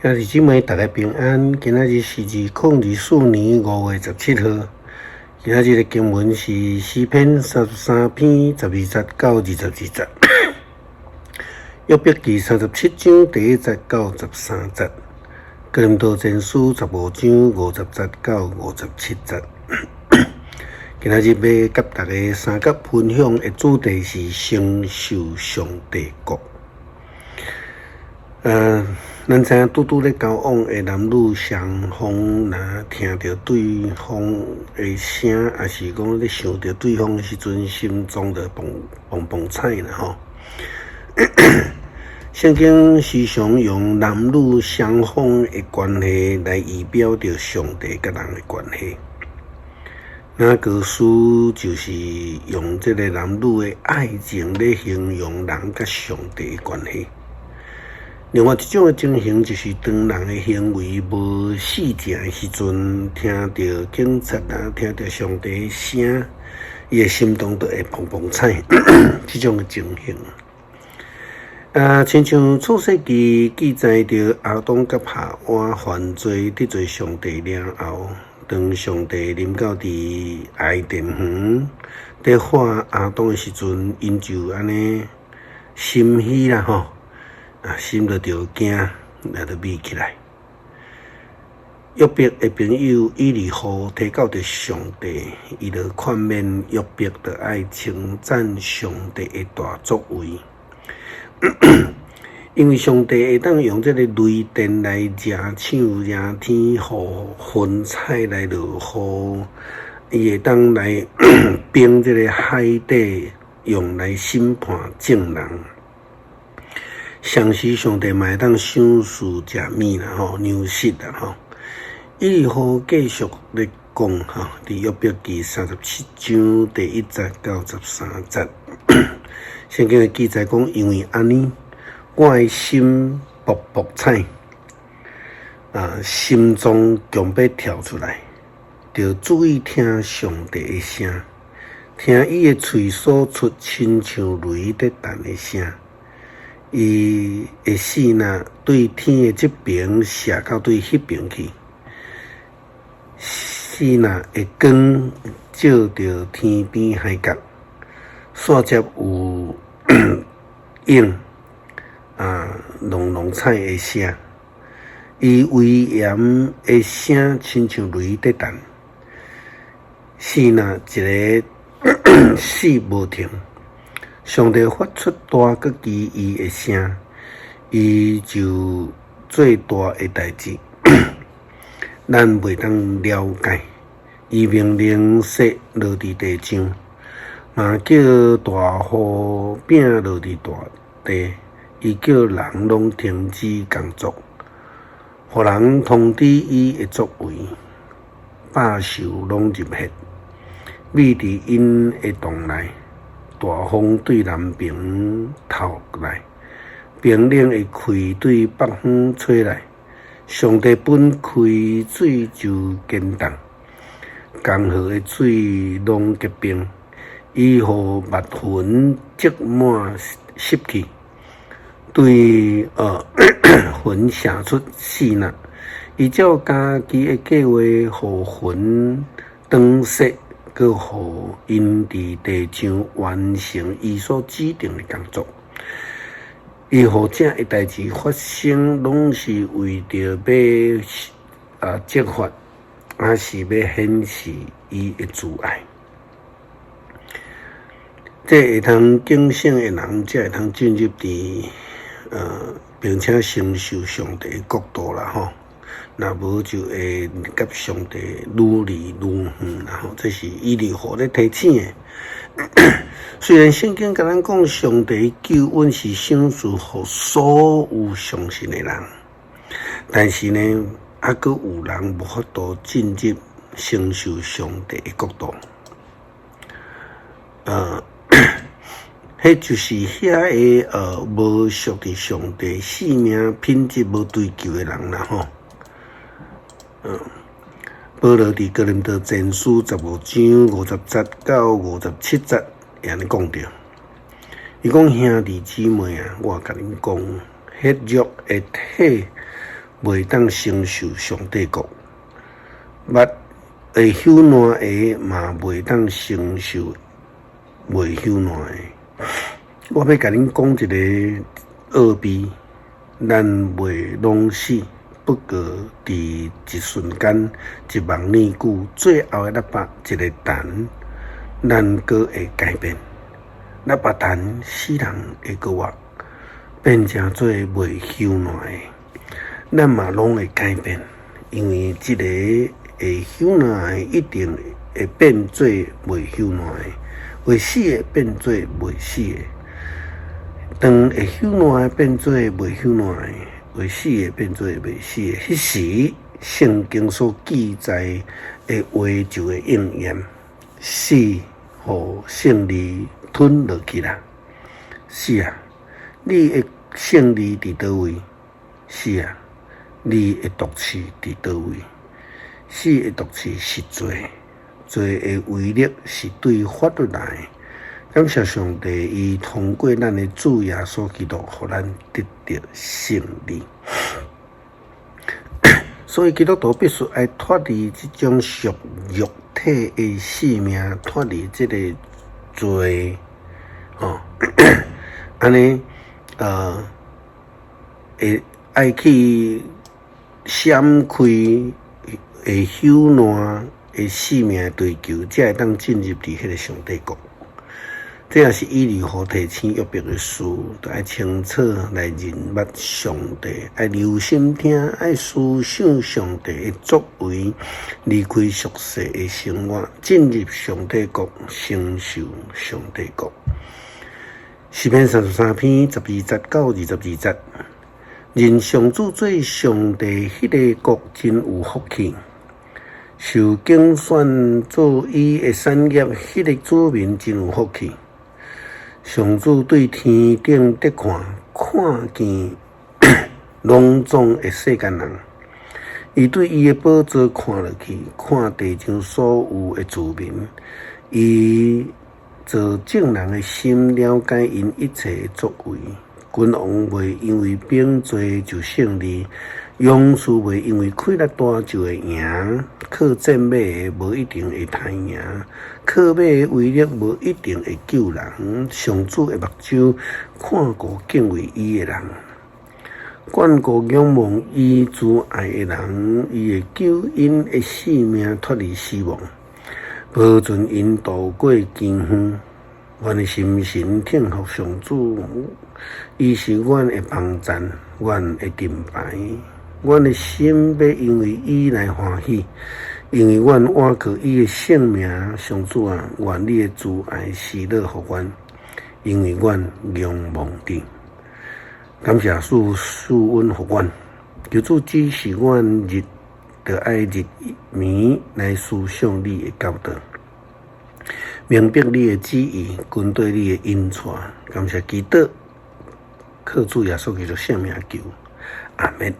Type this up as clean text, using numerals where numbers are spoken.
兄弟姊妹，大家平安。今仔日是2024年5月17號。今仔日的經文是詩篇33篇12節到22節，約伯記37章第1節到13節，哥林多前書15章50節到57節。今仔日欲佮大家相佮分享的主題是承受上帝國。咱知影拄拄咧交往的男女雙方，若聽著對方的聲，抑是講咧想著對方的時陣，心臟就怦怦怦彩啦吼。聖經時常用男女雙方的關係來預表著上帝佮人的關係。雅各書就是用這個男女的愛情咧形容人佮上帝的關係。另外一種的情形，就是當人的行為無四正的時陣，聽著警察啊，聽著上帝的聲，伊的心臟就會怦怦彩。這種的情形。啊，親像創世記記載著亞當佮夏娃犯罪得罪上帝了後，當上帝臨到佇伊甸園，佇喊亞當的時陣，𪜶就按呢心虛啦吼。啊，心就著驚，也就秘起來。約伯的朋友以利戶提到著上帝，伊就勸勉約伯，著愛稱讚上帝的大作為，因為上帝會當用這个雷電來惹搶惹天，予雲彩來落雨，伊會當來冰這个海底，用來審判眾人。同時上帝嘛會當賞賜食物啦吼，糧食啦吼。以利戶繼續咧講吼，佇約伯記37章第1節到13節，聖經的記載講，因為按呢，我的心噗噗彩，啊，心臟強欲跳出來，著注意聽上帝的聲，聽伊的喙所出親像雷咧彈的聲。伊的爍爁對天的這爿射到對彼爿去，爍爁的光照著天邊海角，煞接有湧啊隆隆彩的聲，伊威嚴的聲親像雷咧彈，爍爁一个死無停。上帝發出大閣奇異的聲，伊就做大的代誌，咱袂當了解。伊命令雪落佇地上，嘛叫大雨餅落佇大地。伊叫人攏停止工作，予人通知伊的作為，百獸攏入穴，覕佇𪜶的洞內。大風對南爿透來，冰冷的氣對北方吹來。上帝分開水就堅凍，江河的水攏結冰。伊予密雲積滿濕氣，對雲射出爍爁。伊照家己的計劃，予雲轉雪。閣予𪜶佇地上完成伊所指定的工作。伊予這的代誌發生，攏是為著欲啊責罰，抑是欲顯示伊的慈愛。這會通警醒的人，才會通進入佇並且承受上帝的國度啦吼。若無就會佮上帝愈離愈遠啦吼，這是以利戶咧提醒的。雖然聖經共咱講，上帝救恩是賞賜予所有相信的人，但是呢，猶閣有人無法度進入承受上帝的國度。彼就是遐个無屬佇上帝性命品質無追求的人啦吼。保羅佇哥林多前書15章50節到57節，會按呢講著。伊講兄弟姊妹啊，我共恁講，彼約的體袂當承受上帝國；捌會朽爛的嘛袂當承受袂朽爛的。我欲共恁講一个奧秘，咱袂攏死，不過佇一瞬間、一望爾久，最後的喇叭一个彈，咱閣會改變。喇叭彈，死人會閣活，變成做袂朽爛的。咱嘛攏會改變，因為這个會朽爛的一定會變做袂朽爛的，會死的變做袂死的。當會朽爛的變做袂朽爛的，會死的變做袂死的，彼時聖經所記載的話就會應驗，死予勝利吞落去啦。死啊，你的勝利佇佗位？死啊，你的毒刺佇佗位？死的毒刺是罪，罪的威力是對法律來的。感謝上帝，伊通過咱的主耶穌基督，予咱得著勝利。所以基督徒必須愛脫離這種屬肉體的性命，脫離這个罪，吼，按呢，會愛去閃開會朽爛的性命的追求，才會當進入佇彼个上帝國。這也是以利戶提醒約伯的事，著愛清楚來認捌上帝，愛留心聽，愛思想上帝的作為，離開俗世的生活，進入上帝國，承受上帝國。詩篇33篇12節到22節，認上主做上帝，彼个國真有福氣。受揀選做伊的產業，彼个子民真有福氣。上主對天頂伫看，看見攏總的世間人，伊對伊的寶座看落去，看地上所有的子民，伊造眾人的心，了解𪜶一切的作為。君王袂因為兵濟就勝利，勇士袂因為氣力大就會贏。靠戰馬的無一定會刣贏，靠馬的威力無一定會救人。上主的目睭看顧敬畏伊的人，眷顧仰望伊慈愛的人，伊會救𪜶的性命脫離死亡，保存𪜶渡過饑荒。阮的心神聽服上主，伊是阮的幫贊，阮的盾牌。阮的心欲因為伊來歡喜，因為阮倚靠伊的聖名。上主啊，願你的慈愛施予阮，因為阮仰望你。感謝主賜恩予阮，求主指示阮日著愛日暝來思想你的教導，明白你的旨意，跟綴你的引帶。感謝基督，靠主耶穌基督聖名求，阿們。